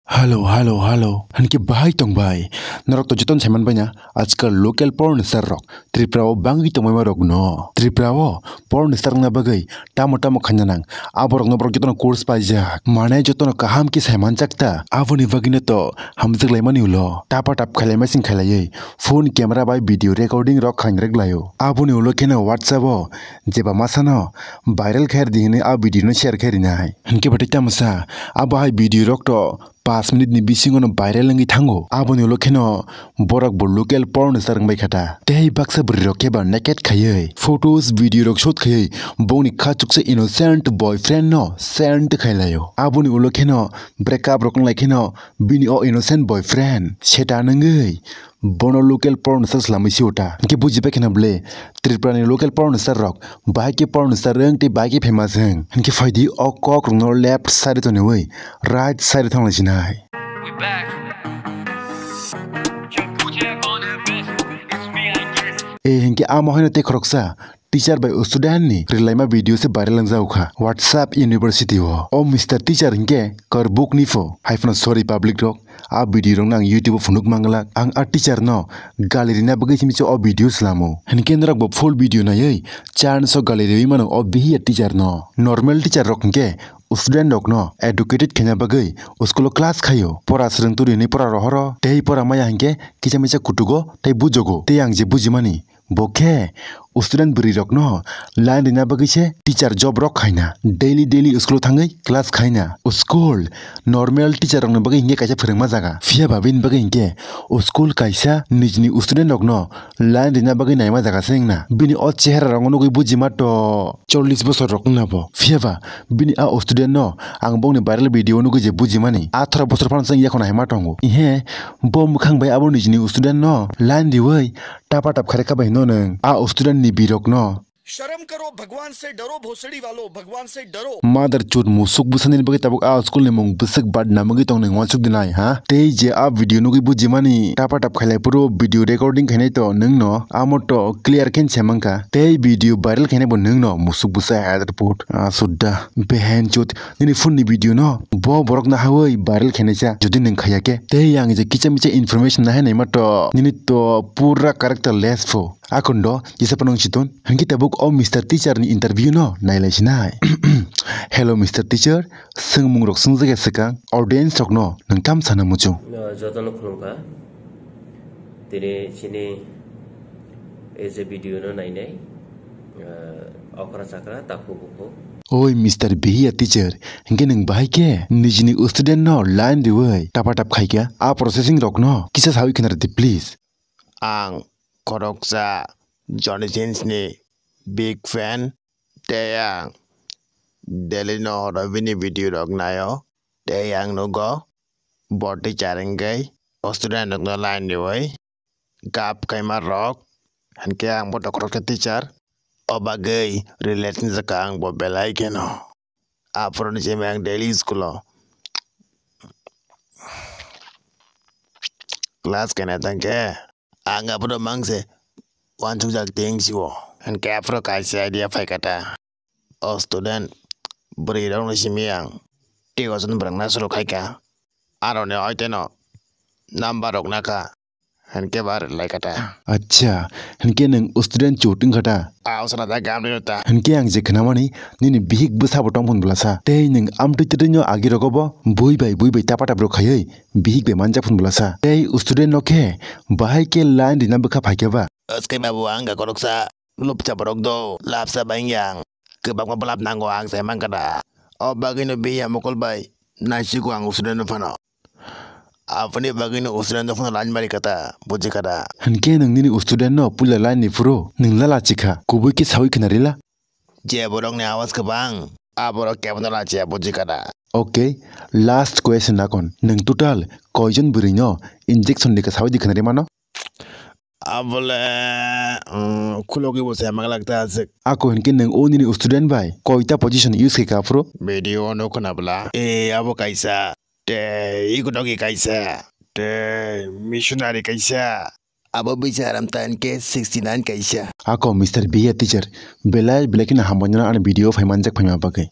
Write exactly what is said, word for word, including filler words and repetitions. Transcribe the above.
Hello, hello, hello. Hinkhe bahai tong bai? Norok to jotono saiman baina, ajkal local porn star rok Tripura o bangwi tongbaima rok no. Tripura o porn star wngna bagwi tamo tamo khaina nang. Aborok no borok jotono course paijak. Mane jotono kaham khe saimanjak ta. Aboni bagwi no to hamjak laimani ulo. Tapa tap khailai masing khailaiwi phone camera bai video recording rok khainrwk laio. Aboni ulo kheno WhatsApp o jeba masano viral khair di hinwi a video no share khair nai. Hinkhe bwtwi tamsa abo hai video rok to paanch minute ni bisingo no viral wngwi thango. Aboni ulo kheno borok bo local porn star wngbai kha ta. Tei baksa bwrwi rok khe ba naked khaiwi photos video rok shoot khaiwi bongni kha chuksa innocent boyfriend no send khai laio. Aboni ulo kheno break up rok wng lai kheno bini o innocent boyfriend seta nangwi bono local porn star swlamwi si uta. Hinkhe buji bai kheno bwle Tripura ni local porn star rok bahai khe porn star wng tei bahai khe famous wng. Hinkhe phaidi o kok rok no left side o toniwi right side o thang lai sinai. We back. Your boy on the beat. It's me, I guess. E hinkhe amo haino tei khoroksa teacher bai student ni rwlaima video se viral wngjago kha WhatsApp university o. O Mister Teacher hinkhe karbuk ni pho hai phano sorry public rok. A video rok no ang YouTube o phunuk manglak. Ang a teacher no gali rina bagwi simi se o video slamo. Hinkhe norok bo full video naiwi chance o gali riwi mano o bihiya teacher no. Normal teacher rok hinkhe student rok no educated khaina bagwi school o class khaio. Pora swrwng turi hinwi pora rohoro. Tei pora maya hinkhe kisa misa kutugo tei bujogo. Tei ang je bujimani, bo khe student bwrwi rok no line rina bagwi se teacher job rok khaina. Daily daily school o thangwi class khaina. School normal teacher rok ni bagwi hinkhe kaisa phwrwngma jaga. Phiya ba bini bagwi hinkhe school kaisa nijini student rok no line rina bagwi naima jaga se wngna. Bini o chehara rok no nugwi bujima to chollish bosor rok wngna bo. Phiya ba bini a student no ang bongni viral video nugwi je bujimani, atharo bosor phano chwng yakhon hai ma tongo. Ihe bo mwkhang bai abo nijini student no line riwi tapa tap kharwi kha bai hino nwng a student ni birok no. शर्म करो, भगवान से डरो, भोसड़ी वालों, भगवान से डरो। Mother chut musuk bwsani bagwi tabuk a school ni mung bwswk bad namagwi tong nwng wansuk dinai ha? Tei je a video nugwi bujimani tapa tap khailai phuru video recording khainai to nwng no amo to clear khe se mankha. Tei video viral khainai bo nwng no musuk bwsa head report. Ah, sudda behen chut nini phone ni video no bo borok nahawi viral khainai cha jodi nwng khaiya khe. Tei ang je kicha micha information nahai naima to nini to pura character less pho. Akhondo kisa phano wng si ton. Hinkhe tabuk o Mister Teacher ni interview no nailai sinai. Hello Mister Teacher, swngmung rok swngjak ya swkang audience rok no nwng tam sana muchung. Jotono khulumkha. Tini chini A J video no nainai, ah, okra chakra takhuk bukhuk. Oi Mister Bihiya Teacher, hinkhe nwng bahai khe nijini student no line riwi tapa tap khaikha, a processing rok no kisa sawi khna rwdi please. Ang khoroksa Johnny Sins ni big fan, tei ang daily no horo bini video rok naio, tei ang nugo bo teacher wngwi student rokno line riwi gap khaima rok, hinkhe ang bo to khoroksa teacher, o bagwi relate wngjakha ang bo belai kheno. Aphuru ni simi ang daily school o class kena tangkhe ang aphuru mangse wansukjak ting sio. Hinkhe aphuru kaisa idea phaikha ta. O student bwrwi rokni simi ang tei ojon bwrwngna suru khaikha. Aroni oiteno number rok nakha. Hinkhe ba rwlai kha ta. Acha, hinkhe nwng student chut wngkha ta? Ao sana da gamri rw ta. Hinkhe ang je khnamani nini bihik bwsa bo tong phun bwlasa. Tei nwng amtwi twtwino agi rogo bo bui bai bui bai tapa tap rw khaiwi bihik bai manjak phun bwlasa. Tei student no khe bahai khe line rina bwkha phaikhe ba. Aske babu ang ga koroksa lupcha borok do lapsa bai yang kwbangma bwlap nango ang sai mankha da. O bagwino biya mokol bai naisigo ang student no phano. Aboni bagwino student no phano line mari kha ta, buji kha da. Hinkhe nwng nini student no puila line ni phuru nwng la lachikha, kubui khe sawi khna rila. Je borokni awas kwbang, a borok kebono lachiya, buji kha da. Okay, last question akon. Nwng total koijon bwrwino injection rikha sawi di khna rimano? Abole, um, khulogwi bo se maglak ta aswk. Ako hinkhe nwng o nini student bai koita position use khaikha aphuru? Video no khna bwla. E, abo kaisa. Tei ikonogi kaisa. Tei missionary kaisa. Abo bisa aram ta hinkhe sixty nine kaisa. Ako Mister Biya teacher, belai belai kheno hambai nang ani video phai manjak phaima bagwi.